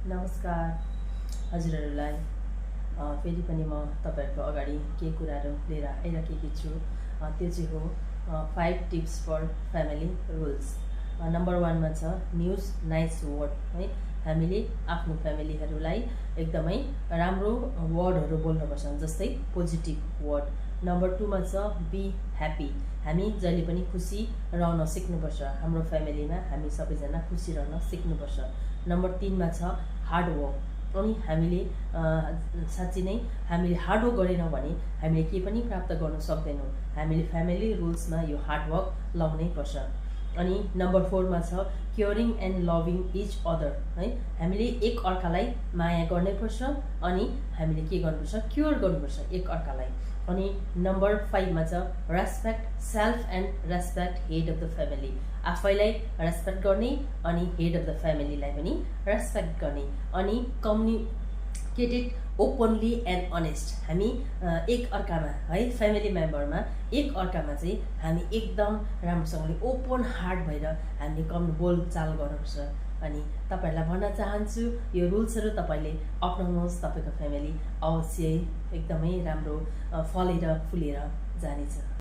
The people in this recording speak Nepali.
नमस्कार हजुरहरूलाई फेरि पनि म तपाईहरुको अगाडि के कुराहरु लिएर आइराखेकी छु त्यो चाहिँ हो 5 tips for family rules. Number 1 मा छ न्यूज नाइस वर्ड है। हामीले आफ्नो फ्यामिलीहरुलाई एकदमै राम्रो वर्डहरु बोल्नुपर्छ, जस्तै पोजिटिभ वर्ड। नम्बर 2 मा छ बी ह्यापी। हामी जहिले पनि खुसी रहन सिक्नुपर्छ। हाम्रो फ्यामिलीमा हामी सबैजना खुसी रहन सिक्नुपर्छ। नम्बर 3 मा छ हार्ड वर्क। अनि हामीले साँच्चै नै हामीले हार्ड वर्क गरेनौं भने हामीले के पनि प्राप्त गर्न सक्दैनौं। हामीले फ्यामिली रुल्समा यो हार्ड वर्क लाउनै पर्छ। अनि नम्बर 4 मा छ caring and loving each other है। हामीले एक अर्कालाई माया गर्नै पर्छ अनि हामीले के गर्नुपर्छ, केयर गर्नुपर्छ एक अर्कालाई। अनि नम्बर 5 मा छ respect self and respect head of the family. आफैलाई रेस्पेक्ट गर्ने अनि हेड अफ द फ्यामिलीलाई पनि रेस्पेक्ट गर्ने। अनि कम्युनिकेटेड ओपनली एन्ड अनेस्ट। हामी एक अर्कामा है, फ्यामिली मेम्बरमा एक अर्कामा चाहिँ हामी एकदम राम्रोसँगले ओपन हार्ट भएर हामीले बोलचाल गर्नुपर्छ। अनि तपाईहरुलाई भन्न चाहन्छु यो रुल्सहरु तपाईले अपनाउनुहोस्। तपाईको फ्यामिली अवश्य एकदमै राम्रो फलेर फुलेर जानेछ।